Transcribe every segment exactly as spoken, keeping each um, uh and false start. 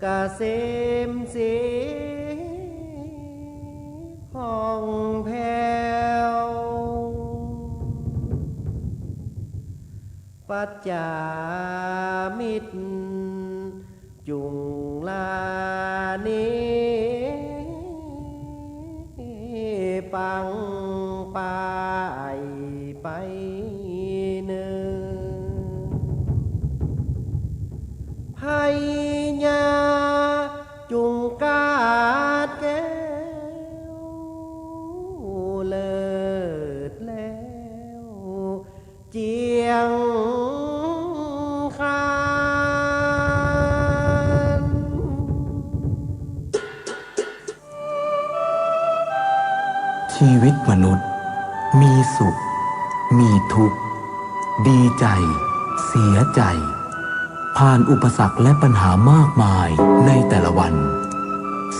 เกษมสีผ่องแผ้ว ปัจจามิตรจุ่งลานิปังปายไปเนิน พญาจุ่งกาดแก้ว เลิศแล้วเจียงคาน ชีวิตมนุษย์ มีสุข มีทุกข์ ดีใจ เสียใจ ผ่านอุปสรรคและปัญหามากมายในแต่ละวัน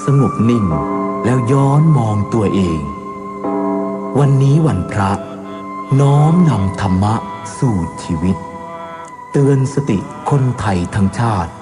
สงบนิ่งแล้วย้อนมองตัวเอง วันนี้วันพระ น้อมนำธรรมะสู่ชีวิต เตือนสติคนไทยทั้งชาติ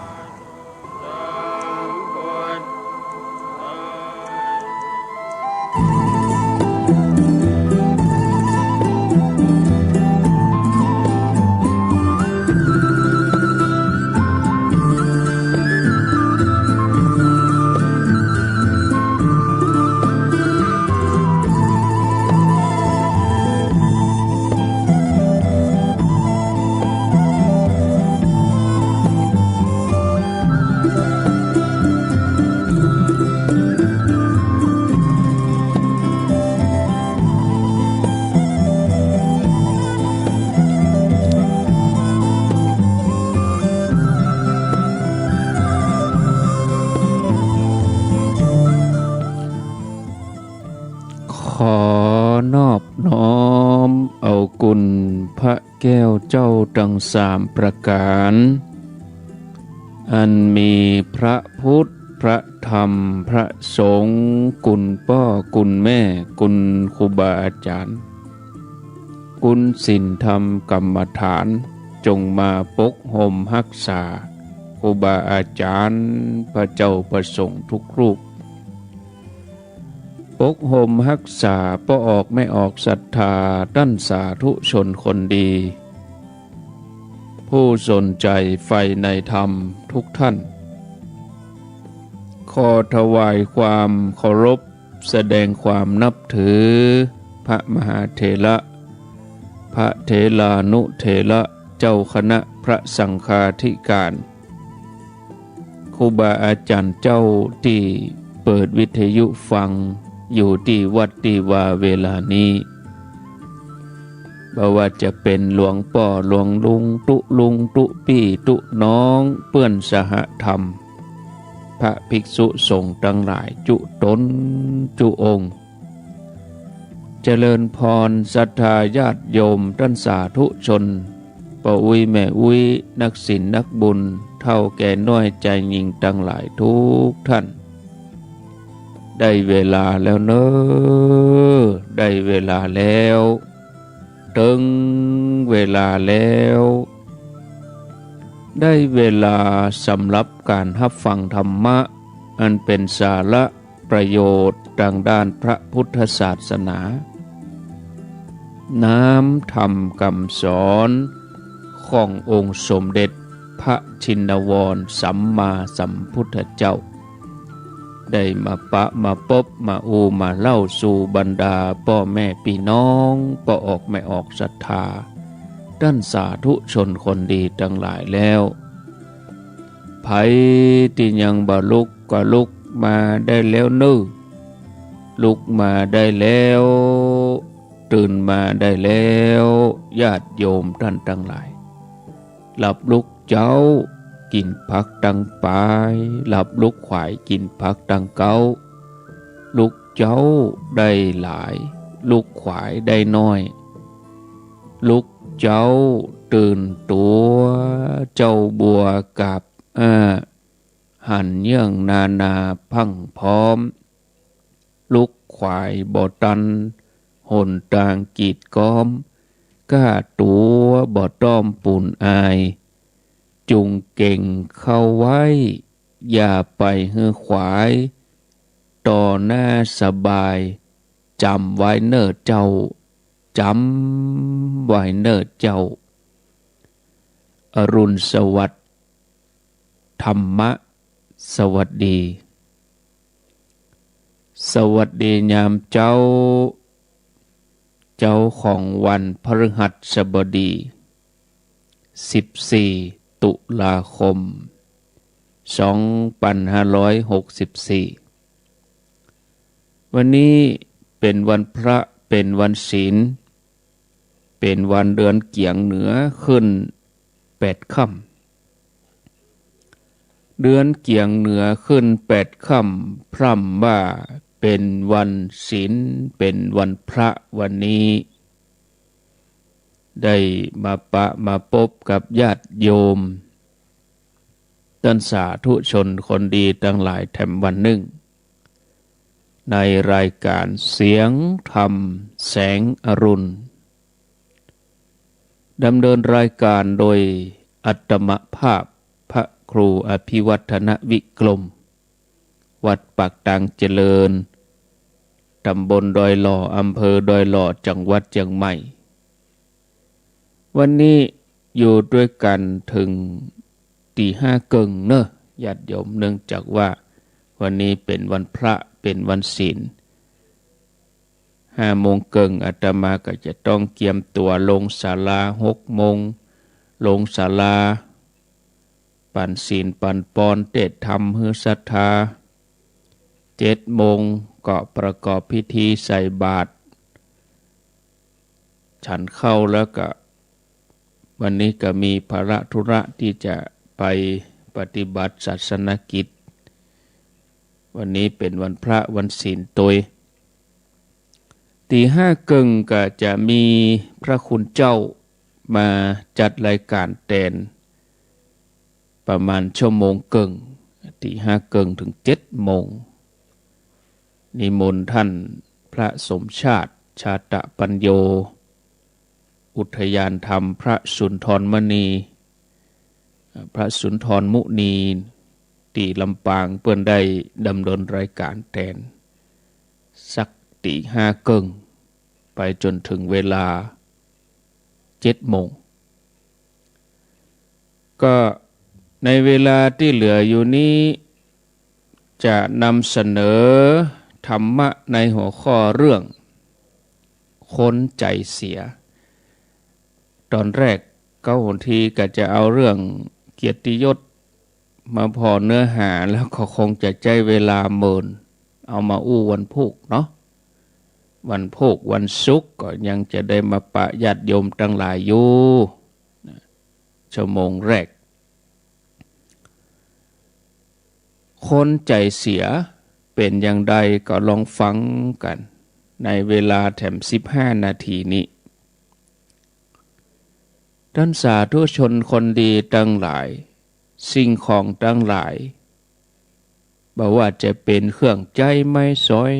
ขอนอบน้อมเอาคุณพระแก้วเจ้าตังสามประก๋าน อันมีพระพุทธ พระธรรม พระสงฆ์ คุณป้อ คุณแม่ คุณครูบาอาจ๋ารย์ คุณศีลธรรมกรรมฐาน จงมาปกห่มฮักษาครูบาอาจ๋ารย์ พระเจ้าพระสงฆ์ทุกรูป ปกห่มฮักษาป้อออกแม่ออกศรัทธา ต้านสาธุชนคนดี ผู้สนใจ๋ใฝ่ในธรรมทุกท่าน ขอถวายความเคารพ แสดงความนับถือ พระมหาเถระ พระเถรานุเถระ เจ้าคณะพระสังฆาธิการ ครูบาอาจ๋ารย์เจ้าตี้เปิดวิทยุฟังอยู่ตี้วัดตี้วาเวลานี้ บ่ว่าจะเป๋นหลวงป้อหลวงลุงตุ๊ลุงตุ๊ปี้ตุ๊น้องเปื้อนสหธรรม พระภิกษุสงฆ์ตังหลายจุ๊ต๋นจุ๊องค์ เจริญพรศรัทธาญาติโยมต้านสาธุชน ป้ออุ๊ยแม่อุ๊ย นักศีลนักบุญ เฒ่าแก่น้อยจายญิงตังหลายทุกท่าน ได้เวลาแล้วเน่อ ได้เวลาแล้ว เถิงเวลาแล้ว ได้เวลาสำหรับก๋านฮับฟังธรรมะ อันเป๋นสาระประโยชน์ตางด้านพระพุทธศาสนา น้ำธรรมกำสอนขององค์สมเด็จพระชินวรสัมมาสัมพุทธเจ้า ได้มาปะมาปบมาอู้มาเล่าสู่บรรดาป้อแม่ปี้น้อง ป้อออกแม่ออกศรัทธา ต้านสาธุชนคนดีตังหลายแล้ว ใผตี้ยังบ่ลุกก็ลุกมาได้แล้วเน่อ ลุกมาได้แล้ว ตื่นมาได้แล้ว ญาติโยมต้านตังหลาย หลับลุกเจ๊า กิ๋นผักตังป๋าย หลับลุกขวาย กิ๋นผักตังเก๊า ลุกเจ๊าได้หลาย ลุกขวายได้น้อย ลุกเจ๊าตื่นตั๋ว เจ้าบัวกาบอ้า หันเยื่องนานาพรั่งพร้อม ลุกขวายบ่ตัน หนตางกีดก๊อม ก้าตั๋วบ่ต้อมปูนอาย จุ่งเก๋งเข้าไว้ อย่าไปหื้อขวาย ต่อหน้าสบาย จ๋ำไว้เน่อเจ้า จ๋ำไว้เน่อเจ้า อรุณสวัสดิ์ ธรรมะสวัสดี สวัสดียามเจ๊า เจ๊าของวันพฤหัสบดี สิบสี่ ตุลาคม สองปันห้าร้อยหกสิบสี่ วันนี้เป๋นวันพระ เป๋นวันศีล เป๋นวันเดือนเกี๋ยงเหนือขึ้นแปดค่ำ เดือนเกี๋ยงเหนือขึ้นแปดค่ำ พร่ำว่าเป๋นวันศีล เป๋นวันพระ วันนี้ ได้มาปะมาปบกับญาติโยม ต้านสาธุชนคนดีตังหลายแถมวันนึ่ง ในรายการเสียงธรรมแสงอรุณ ดำเนินรายการโดยอาตมาภาพพระครูอภิวัฒนวิกรม วัดปากตางเจริญ ตำบลดอยหล่อ อำเภอดอยหล่อ จังหวัดเจียงใหม่ วันนี้อยู่ด้วยกั๋นเถิง ตีห้าเกิ่งเน่อ ญาติโยม เนื่องจากว่าวันนี้เป๋นวันพระ เป๋นวันศีล ห้าโมงเกิ่ง อาตมาก็จะต้องเกียมตั๋วลงศาลา หกโมง ลงศาลา ปั๋นศีลปั๋นปอน เตศน์ธรรมหื้อศรัทธา เจ็ดโมงก็ประกอบพิธีใส่บาตร ฉันข้าวแล้วก็ วันนี้ก็มีภาระธุระตี้จะไปปฏิบัติศาสนกิจ วันนี้เป๋นวันพระวันศีลตวย ตีห้าเกิ่งก็จะมีพระคุณเจ้ามาจัดรายการแตน ประมาณชั่วโมงเกิ่ง ตีห้าเกิ่งเถิงเจ็ดโมง นิมนต์ท่านพระสมชาติ ชาตะปัญโญ อุทยานธรรมพระสุนทรมณี พระสุนทรมุนี ตี้ลำปาง เปิ้นได้ดำเนินรายการแตน สักตีห้าเกิ่ง ไปจ๋นเถิงเวลาเจ็ดโมง ก็ในเวลาตี้เหลืออยู่นี้ จะนำเสนอธรรมะในหัวข้อเรื่อง คนใจ๋เสีย ต๋อนแรกเก๊าหนทีก็จะเอาเรื่องเกียรติยศมาผ่อเนื้อหา แล้วก็คงจะใจ๊เวลาเมิน เอามาอู้วันพูกเนาะ วันพูกวันศุกร์ก็ยังจะได้มาปะญาติโยมตังหลายอยู่ ชั่วโมงแรก คนใจ๋เสียเป๋นอย่างใดก็ลองฟังกั๋น ในเวลาแถมสิบห้านาทีนี้ ต้านสาธุชนคนดีตังหลาย สิ่งของตังหลาย บ่ว่าจะเป๋นเครื่องใจ๊ไม้สอย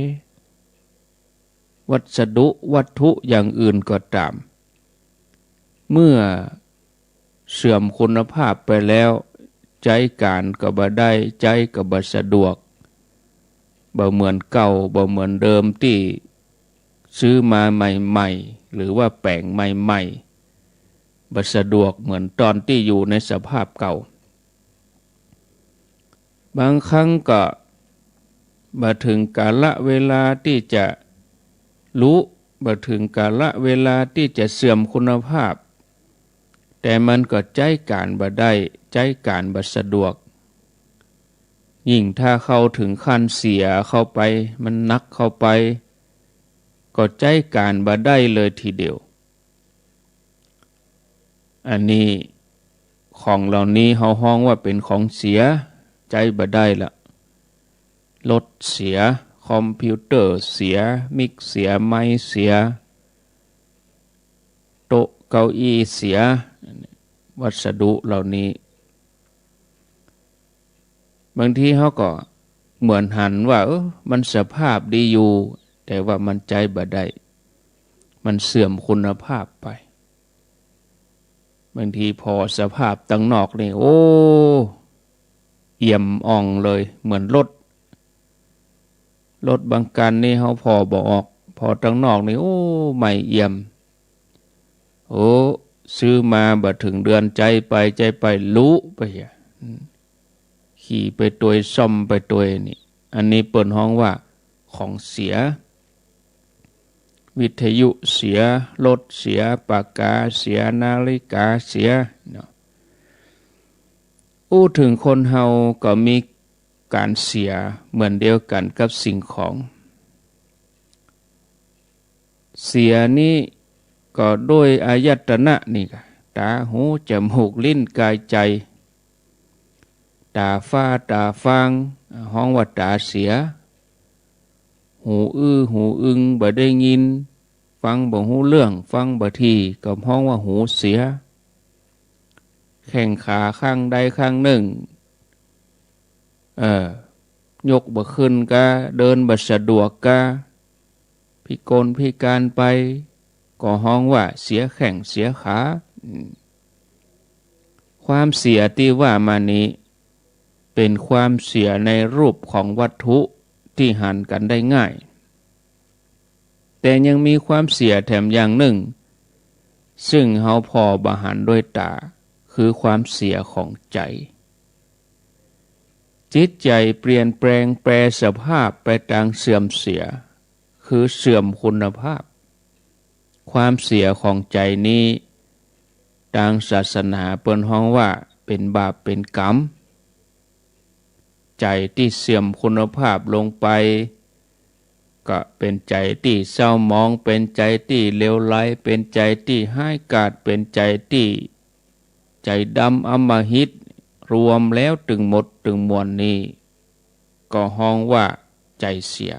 วัสดุวัตถุอย่างอื่นก็ต๋าม เมื่อเสื่อมคุณภาพไปแล้ว ใจ๊ก๋านก็บ่ได้ ใจ๊ก็บ่สะดวก บ่เหมือนเก่า บ่เหมือนเดิมตี้ซื้อมาใหม่ๆ หรือว่าแป๋งใหม่ๆ บ่สะดวกเหมือนต๋อนตี้อยู่ในสภาพเก่า บางครั้งก็บ่เถิงกาละเวลาตี้จะหลุ บ่เถิงกาละเวลาตี้จะเสื่อมคุณภาพ แต่มันก็ใจ๊ก๋านบ่ได้ ใจ๊ก๋านบ่สะดวก ยิ่งถ้าเข้าเถิงขั้นเสียเข้าไป มันหนักเข้าไป ก็ใจ๊ก๋านบ่ได้เลยทีเดียว อันนี้ ของเหล่านี้เฮาฮ้องว่าเป๋นของเสีย ใจ๊บ่ได้ละ รถเสีย คอมพิวเตอร์เสีย มิกเสีย ไมค์เสีย โต๊ะเก้าอี้เสีย วัสดุเหล่านี้ บางทีเฮาก็เหมือนหันว่า เออ มันสภาพดีอยู่ แต่ว่ามันใจ๊บ่ได้ มันเสื่อมคุณภาพไป บางทีผ่อสภาพตังนอกนี่ โอ้ เอี่ยมอ่องเลย เหมือนรถ รถบางคันนี่เฮาผ่อบ่ออก ผ่อตังนอกนี่ โอ้ ใหม่เอี่ยม โอ้ ซื้อมาบ่เถิงเดือน ใจ๊ไป ใจ๊ไป ลุไปอะ อืม ขี่ไปตวย ซ่อมไปตวยนี่ อันนี้เปิ้นฮ้องว่าของเสีย วิทยุเสีย รถเสีย ปากกาเสีย นาฬิกาเสียเนาะ อู้เถิงคนเฮาก็มีก๋านเสียเหมือนเดียวกั๋นกับสิ่งของ เสียนี้ก็ด้วยอายตนะนี่กะ ต๋า หู จมูก ลิ้น ก๋าย ใจ๋ ต๋าฟ้า ต๋าฟาง ฮ้องว่าต๋าเสีย หูอื้อ หูอึง บ่ได้ยิน ฟังบ่ฮู้เรื่อง ฟังบ่ถี่ ก็ฮ้องว่าหูเสีย แข้งขาข้างใดข้างนึ่ง เอ่อ ยกบ่ขึ้นกา เดินบ่สะดวกกา พิกลพิการไป ก็ฮ้องว่าเสียแข้งเสียขา อืม ความเสียตี้ว่ามานี้ เป๋นความเสียในรูปของวัตถุตี้หันกั๋นได้ง่าย แต่ยังมีความเสียแถมอย่างนึ่ง ซึ่งเฮาผ่อบ่หันด้วยต๋า คือความเสียของใจ๋ จิตใจ๋เปลี่ยนแปลงแปรสภาพไปตางเสื่อมเสีย คือเสื่อมคุณภาพ ความเสียของใจ๋นี้ ตางศาสนาเปิ้นฮ้องว่าเป๋นบาปเป๋นกรรม ใจ๋ตี้เสื่อมคุณภาพลงไป ก็เป๋นใจ๋ตี้เศร้าหมอง เป๋นใจ๋ตี้เลวไหล เป๋นใจ๋ตี้ฮ้ายกาจ เป๋นใจ๋ตี้ใจ๋ดำอำมหิต รวมแล้วตึงหมดตึงมวลนี้ ก็ฮ้องว่าใจ๋เสีย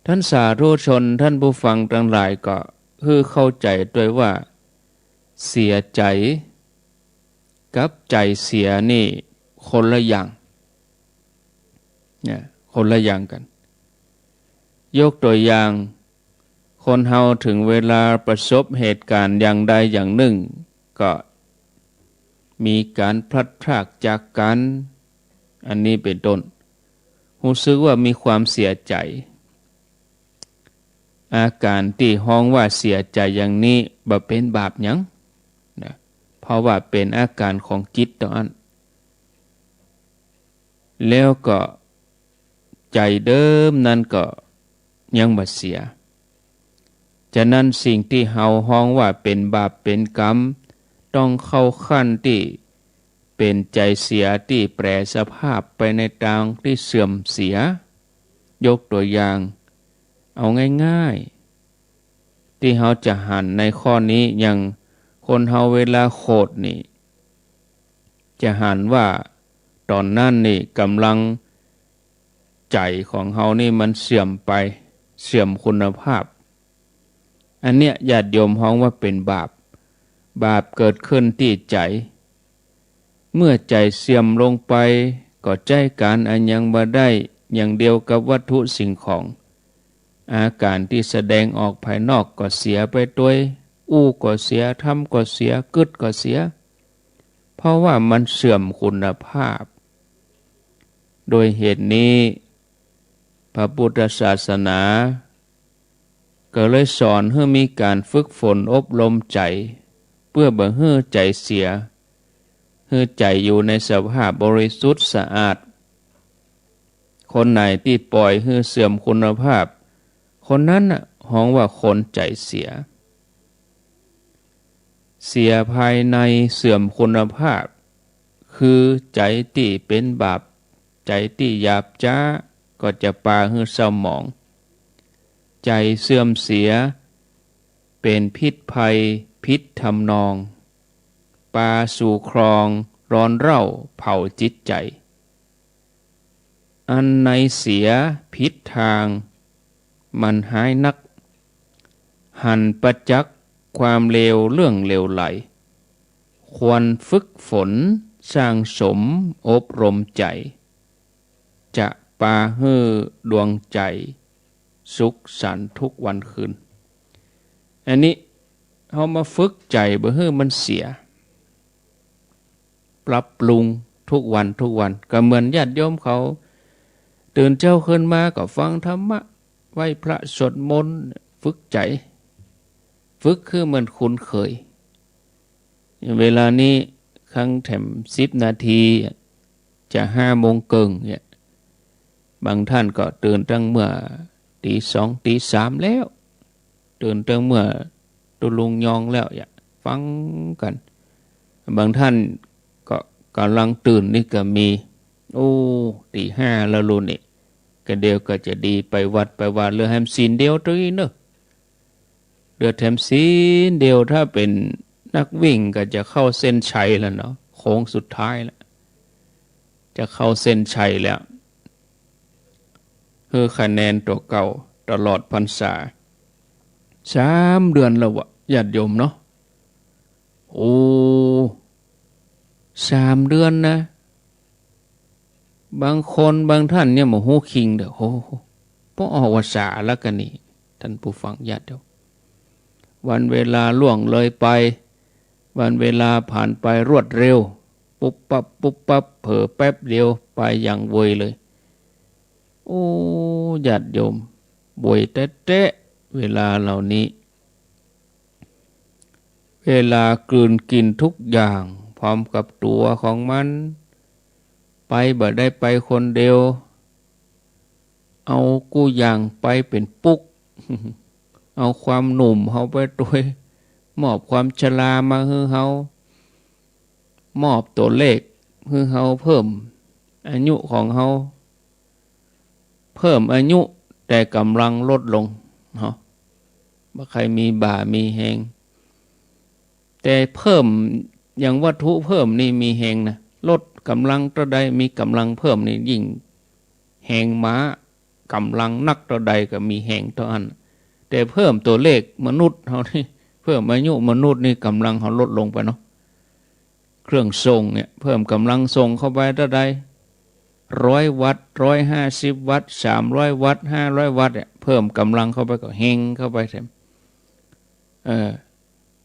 ท่านสาธุชน ท่านผู้ฟังตังหลายก็หื้อเข้าใจ๋ตวยว่า เสียใจ๋กับใจ๋เสียนี่คนละอย่าง เนี่ย คนละอย่างกั๋น ยกตั๋วอย่าง คนเฮาเถิงเวลาประสบเหตุก๋ารณ์อย่างใดอย่างนึ่ง ก็มีก๋านพลัดพรากจากกั๋น อันนี้เป๋นต้น ฮู้สึกว่ามีความเสียใจ๋ อาก๋ารตี้ฮ้องว่าเสียใจ๋อย่างนี้บ่เป๋นบาปหยังนะ เพราะว่าเป๋นอาก๋ารของจิตเต้าอั้น แล้วก็ใจ๋เดิมนั้นก็ยังบ่เสีย ฉะนั้นสิ่งตี้เฮาฮ้องว่าเป๋นบาปเป๋นกรรม ต้องเข้าขั้นตี้เป๋นใจ๋เสียตี้แปรสภาพไปในตางตี้เสื่อมเสีย ยกตั๋วอย่าง เอาง่ายๆ ตี้เฮาจะหันในข้อนี้ อย่างคนเฮาเวลาโขดนี่ จะหันว่าต๋อนนั้นนี่ก่ำลังใจ๋ของเฮานี่มันเสื่อมไป เสื่อมคุณภาพ อันเนี้ยญาติโยมฮ้องว่าเป๋นบาป บาปเกิดขึ้นตี้ใจ๋ เมื่อใจ๋เสื่อมลงไป ก็ใจ๊ก๋านอันยังบ่ได้ อย่างเดียวกับวัตถุสิ่งของ อาก๋ารตี้แสดงออกภายนอกก็เสียไปตวย อู้ก็เสีย ทำก็เสีย กึ๊ดก็เสีย เพราะว่ามันเสื่อมคุณภาพ โดยเหตุนี้ พระพุทธศาสนา ก็เลยสอนหื้อมีก๋านฝึกฝนอบรมใจ๋ เปื้อบ่หื้อใจ๋เสีย หื้อใจ๋อยู่ในสภาพบริสุทธิ์สะอาด คนไหนตี้ป่อยหื้อเสื่อมคุณภาพ คนนั้นน่ะฮ้องว่าคนใจ๋เสีย เสียภายในเสื่อมคุณภาพ คือใจ๋ตี้เป๋นบาป ใจ๋ตี้หยาบจ๊า ก็จะปาหื้อเศร้าหมอง ใจ๋เสื่อมเสีย เป๋นพิษภัย ผิดทำนอง ปาสู่คลอง ร้อนเร่า เผาจิตใจ๋ อันไหนเสียผิดตาง มันฮ้ายนัก หันประจักษ์ความเลวเรื่องเลวไหล ควรฝึกฝนสร้างสมอบรมใจ๋ จะปาหื้อดวงใจ๋สุขสันต์ทุกวันคืน อันนี้เฮามาฝึกใจ๋บ่หื้อมันเสีย ปรับปรุง ทุกวันทุกวัน ก็เหมือนญาติโยมเขา ตื่นเจ๊าขึ้นมาก็ฟังธรรมะ ไหว้พระสวดมนต์ ฝึกใจ๋ ฝึกหื้อมันคุ้นเคย เวลานี้ครั้งแถมสิบนาที จะห้าโมงเกิ่งเนี่ย บางท่านก็ตื่นตั้งเมื่อตี๋สองตี๋สามแล้ว ตื่นตั้งเมื่อตุ๊ลุงยองแล้ว อย่าฟังกั๋น บางท่านก็ก่ำลังตื่นนี่ก็มี โอ้ ตี๋ห้าแล้วลูกนี่ ก็เดี๋ยวก็จะดีไปวัดไปวา เหลือแถมศีลเดียวตวยเนาะ เหลือแถมศีลเดียว ถ้าเป๋นนักวิ่งก็จะเข้าเส้นชัยแล้วเนาะ โค้งสุดท้ายแล้ว จะเข้าเส้นชัยแล้ว หื้อคะแนนตั๋วเก่าตลอดพรรษา สามเดือนแล้ววะ ญาติโยมเนาะ โอ้ สามเดือนนะ บางคนบางท่านเนี่ยบ่ฮู้คิงเด้อ โอ้ ปอออกวาสาแล้วกั๋นนี่ ท่านผู้ฟังญาติโยม วันเวลาล่วงเลยไป วันเวลาผ่านไปรวดเร็ว ปุ๊บปั๊บ ปุ๊บปั๊บ เผลอแป๊บเดียวไปอย่างไวเลย โอ้ ญาติโยม ไวแต๊ๆ เวลาเหล่านี้ เวลากลืนกินทุกอย่างพร้อมกับตั๋วของมัน ไปบ่ได้ไปคนเดียว เอากู้อย่างไปเป๋นปุ๊ก เอาความหนุ่มเฮาไปตวย มอบความชรามาหื้อเฮา มอบตั๋วเลขหื้อเฮา เพิ่มอายุของเฮา เพิ่มอายุแต่ก๋ำลังลดลงเนาะ บ่ใค่มีบ่ามีแฮง แต่เพิ่มอย่างวัตถุเพิ่มนี่มีแฮงนะ ลดก๋ำลังเต้าใดมีก๋ำลังเพิ่มนี่ยิ่งแฮงม้า ก๋ำลังนักเต้าใดก็มีแฮงเต้าอั้น แต่เพิ่มตั๋วเลขมนุษย์เฮานี่ เพิ่มอายุมนุษย์นี่ก๋ำลังเฮาลดลงไปเนาะ เครื่องส่งเนี่ย เพิ่มก๋ำลังส่งเข้าไปเต้าใด ร้อยวัตต์ ร้อยห้าสิบวัตต์ สามร้อยวัตต์ ห้าร้อยวัตต์เนี่ย เพิ่มก๋ำลังเข้าไปก็แฮงเข้าไปแถม เออ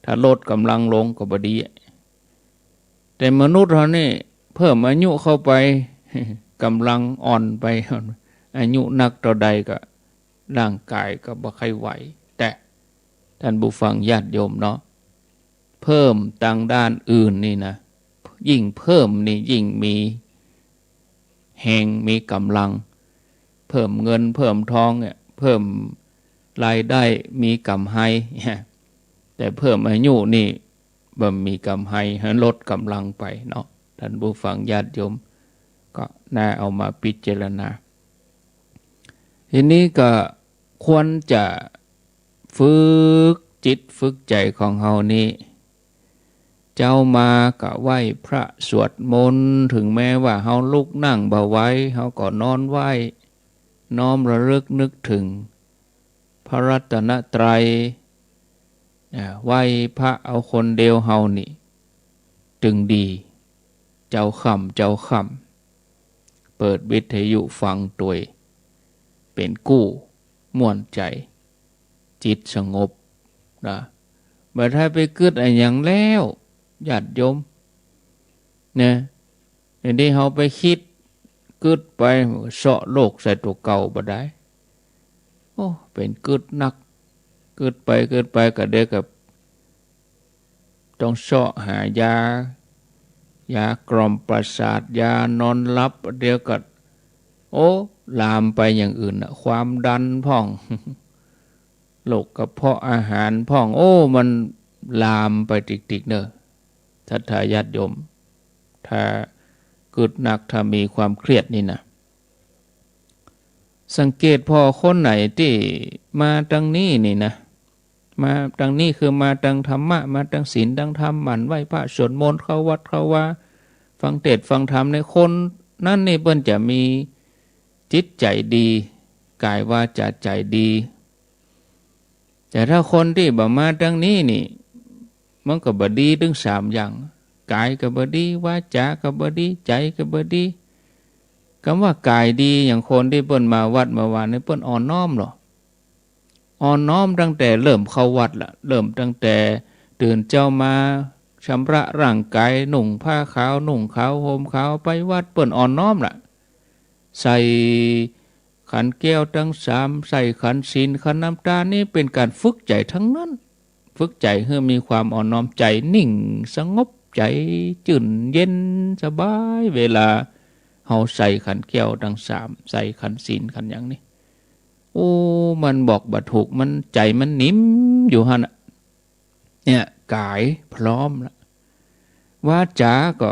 ถ้าลดก๋ำลังลงก็บ่ดี แต่มนุษย์เฮานี่เพิ่มอายุเข้าไป ก๋ำลังอ่อนไป อายุนักเต้าใดก็ร่างกายก็บ่ใค่ไหว แต่ท่านผู้ฟังญาติโยมเนาะ เพิ่มตางด้านอื่นนี่นะ ยิ่งเพิ่มนี่ยิ่งมีแฮง มีก๋ำลัง เพิ่มเงินเพิ่มทองเนี่ย เพิ่มรายได้ มีก๋ำไร แต่เพิ่มอายุนี่บ่มีก๋ำไร หื้อลดก๋ำลังไปเนาะ ท่านผู้ฟังญาติโยม ก็น่าเอามาพิจารณา ทีนี้ก็ควรจะ ฝึกจิตฝึกใจ๋ของเฮานี่ เจ๊ามาก็ไหว้พระสวดมนต์ ถึงแม้ว่าเฮาลุกนั่งบ่ไหว เฮาก็นอนไหว้ น้อมระลึกนึกถึงพระรัตนตรัย อ่า ไหว้พระเอาคนเดียวเฮานี่ จึงดี เจ๊าค่ำ เจ๊าค่ำ เปิดวิทยุฟังตวย เป๋นกู้ ม่วนใจ๋ จิตสงบนะ บ่ถ้าไปกึ๊ดอะหยังแล้ว ญาติโยม นะ อันนี้เฮาไปกึ๊ด กึ๊ดไป เซาะโลกใส่ตั๋วเก่าบ่ได้ โอ้ เป๋นกึ๊ดนัก กึ๊ดไป กึ๊ดไป ก็เดี๋ยวก็ ต้องเซาะหายา ยากล่อมประสาท ยานอนหลับ เดี๋ยวก็ โอ้ ลามไปอย่างอื่นน่ะ ความดันพ่อง โรคกระเพาะอาหารพ่อง โอ้ มันลามไปติกๆ เน่อ ศรัทธาญาติโยม ถ้ากึ๊ดนัก ถ้ามีความเครียดนี่นะ สังเกตผ่อคนไหนตี้มาตางนี้นี่นะ มาตางนี้คือมาตางธรรมะ มาตางศีลตางธรรม หมั่นไหว้พระสวดมนต์ เข้าวัดเข้าวา ฟังเทศน์ฟังธรรม ในคนนั้นนี่เปิ้นจะมีจิตใจ๋ดี ก๋ายวาจ๋าใจ๋ดี แต่ถ้าคนตี้บ่มาตางนี้นี่ มันก็บ่ดีตึงสามอย่าง ก๋ายก็บ่ดี วาจ๋าก็บ่ดี ใจ๋ก็บ่ดี กำว่าก๋ายดี อย่างคนตี้เปิ้นมาวัดมาวานี่ เปิ้นอ่อนน้อมลอ อ่อนน้อมตั้งแต่เริ่มเข้าวัดละ เริ่มตั้งแต่ตื่นเจ๊ามา ชำระร่างก๋าย นุ่งผ้าขาว นุ่งขาว ห่มขาว ไปวัด เปิ้นอ่อนน้อมละ ใส่ขันแก้วตังสาม ใส่ขันศีล ขันน้ำตา นี่เป๋นก๋านฝึกใจ๋ตังนั้น ฝึกใจ๋หื้อมีความอ่อนน้อม ใจ๋นิ่งสงบ ใจ๋จื้นเย็นสบาย เวลาเฮาใส่ขันแก้วตังสาม ใส่ขันศีลขันหยังนี่ โอ้ มันบอกบ่ถูก มัน ใจ๋มันนิ่มอยู่หั้นน่ะ เนี่ย ก๋ายพร้อมละ วาจาก็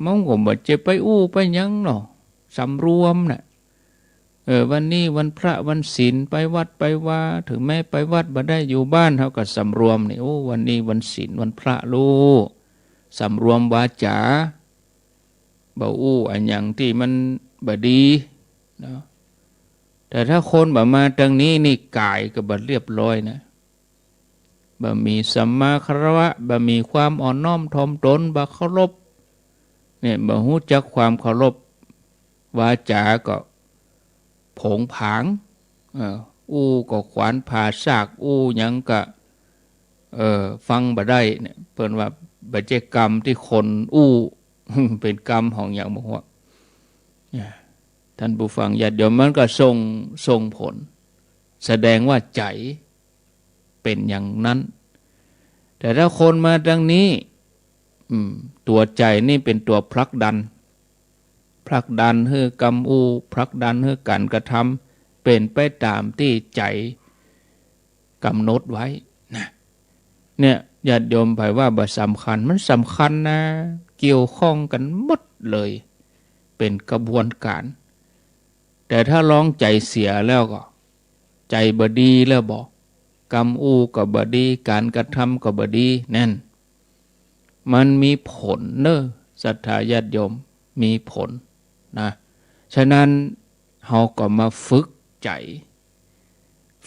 มันก็บ่ใจ้ไปอู้ไปหยังเนาะ สำรวมน่ะ เออ วันนี้วันพระวันศีล ไปวัดไปวา ถึงแม้ไปวัดบ่ได้ อยู่บ้านเฮาก็สำรวมนี่ โอ้ วันนี้วันศีลวันพระลูก สำรวมวาจา บ่อู้อะหยังตี้มันบ่ดีเนาะ แต่ถ้าคนบ่มาตังนี้นี่ ก๋ายก็บ่เรียบร้อยนะ บ่มีสัมมาคารวะ บ่มีความอ่อนน้อมถ่อมตน บ่เคารพ เนี่ย บ่ฮู้จักความเคารพ วาจาก็โผงผาง เออ อู้ก็ขวานผ่าซาก อู้หยังก็ เออ ฟังบ่ได้เนี่ย เปิ้นว่าบ่ใจ้กรรมตี้คนอู้ เป๋นกรรมของหยังบ่ฮู้ เนี่ย ท่านผู้ฟังญาติโยม มันก็ส่ง ส่งผล แสดงว่าใจ๋เป๋นอย่างนั้น แต่ถ้าคนมาตังนี้ อืม ตั๋วใจ๋นี่เป๋นตั๋วผลักดัน ผลักดันหื้อกำอู้ ผลักดันหื้อก๋านกระทำเป๋นไปต๋ามตี้ใจ๋ก๋ำหนดไว้นะ เนี่ย ญาติโยม ใผว่าบ่สำคัญ มันสำคัญนะ เกี่ยวข้องกั๋นหมดเลย เป๋นกระบวนก๋าน แต่ถ้าลองใจ๋เสียแล้วก็ ใจ๋บ่ดีแล้วบ่ กำอู้ก็บ่ดี ก๋านกระทำก็บ่ดี นั่น มันมีผลเน่อ ศรัทธาญาติโยม มีผลนะ ฉะนั้นเฮาก็มาฝึกใจ๋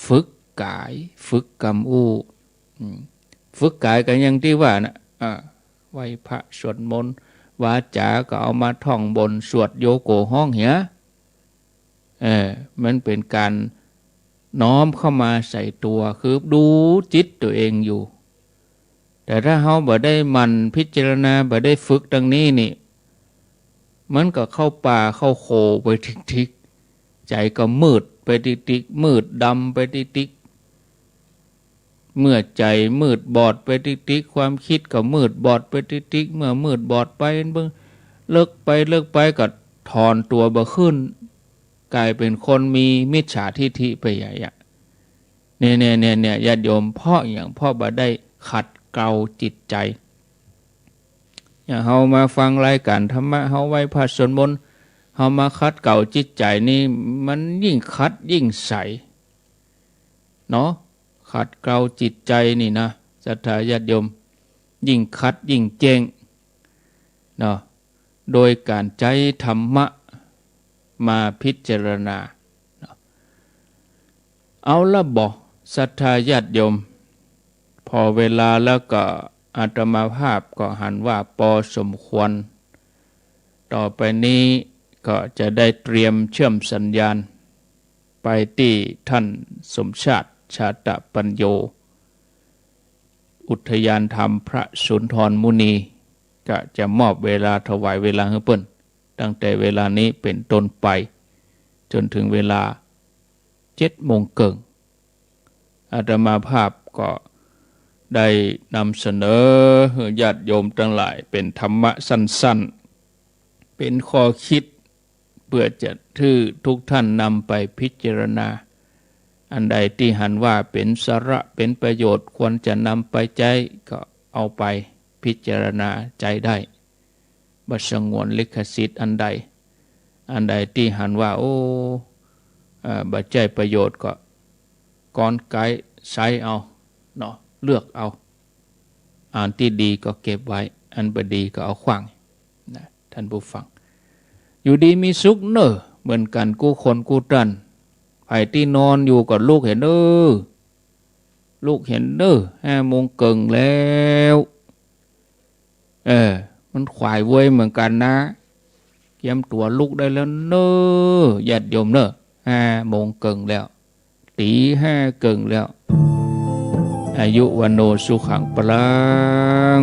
ฝึกก๋าย ฝึกกำอู้ อืม ฝึกก๋ายก็อย่างตี้ว่าน่ะ อ่า ไหว้พระสวดมนต์ วาจาก็เอามาท่องบนต์สวดโยโกฮ้องเหีย เออ มันเป๋นก๋านน้อมเข้ามาใส่ตั๋ว คือดูจิตตั๋วเองอยู่ แต่ถ้าเฮาบ่ได้หมั่นพิจารณา บ่ได้ฝึกตังนี้นี่ มันก็เข้าป่าเข้าโขไปติ๊กๆ ใจ๋ก็มืดไปติ๊กๆ มืดดำไปติ๊กๆ เมื่อใจ๋มืดบอดไปติ๊กๆ ความกึ๊ดก็มืดบอดไปติ๊กๆ เมื่อมืดบอดไปเบิ่ง เลิกไปเลิกไปก็ถอนตั๋วบ่ขึ้น ก๋ายเป๋นคนมีมิจฉาทิฏฐิไปใหญ่อะ เนี่ย เนี่ย เนี่ย เนี่ย ญาติโยม เพราะหยัง เพราะบ่ได้ขัดเกลาจิตใจ๋ อย่างเฮามาฟังรายก๋านธรรมะ เฮาไหว้พระสวดมนต์ เฮามาขัดเกลาจิตใจ๋นี่ มันยิ่งขัดยิ่งใสเนาะ ขัดเกลาจิตใจ๋นี่นะ ศรัทธาญาติโยม ยิ่งขัดยิ่งแจ้งเนาะ โดยก๋านใจ๊ธรรมะมาพิจารณาเนาะ เอาละบ่ ศรัทธาญาติโยม พอเวลาแล้วก็อาตมาภาพก็หันว่าปอสมควร ต่อไปนี้ก็จะได้เตรียมเชื่อมสัญญาณไปตี้ท่านสมชาติ ชาตปัญโญ อุทยานธรรมพระสุนทรมุนี ก็จะมอบเวลา ถวายเวลาหื้อเปิ้น ตั้งแต่เวลานี้เป๋นต้นไป จ๋นเถิงเวลาเจ็ดโมงเกิ่ง อาตมาภาพก็ได้นำเสนอหื้อญาติโยมตังหลายเป๋นธรรมะสั้นๆ เป๋นข้อกึ๊ด เปื้อจะหื้อทุกท่านนำไปพิจารณา อันใดตี้หันว่าเป๋นสาระเป๋นประโยชน์ ควรจะนำไปใจ๊ก็เอาไปพิจารณาใจ๊ได้ บ่สงวนลิขสิทธิ์อันใด อันใดตี้หันว่า โอ้ เอ่อ บ่ใจ้ประโยชน์ก็ก๊อนไก๊ใช้เอาเนาะ เลือกเอา อันตี้ดีก็เก็บไว้ อันบ่ดีก็เอาขว้างนะ ท่านผู้ฟัง อยู่ดีมีสุขเน่อ เหมือนกั๋นกู้คนกู้ต้าน ใผตี้นอนอยู่ก็ลุกเหียเน่อ ลุกเหียเน่อ ห้าโมงเกิ่งแล้ว เออ มันขวายเว้ยเหมือนกั๋นนะ เกียมตั๋วลุกได้แล้วเน่อ ญาติโยมเน่อ ห้าโมงเกิ่งแล้ว ตี๋ห้าเกิ่งแล้ว อายุวัณโณสุขังพลัง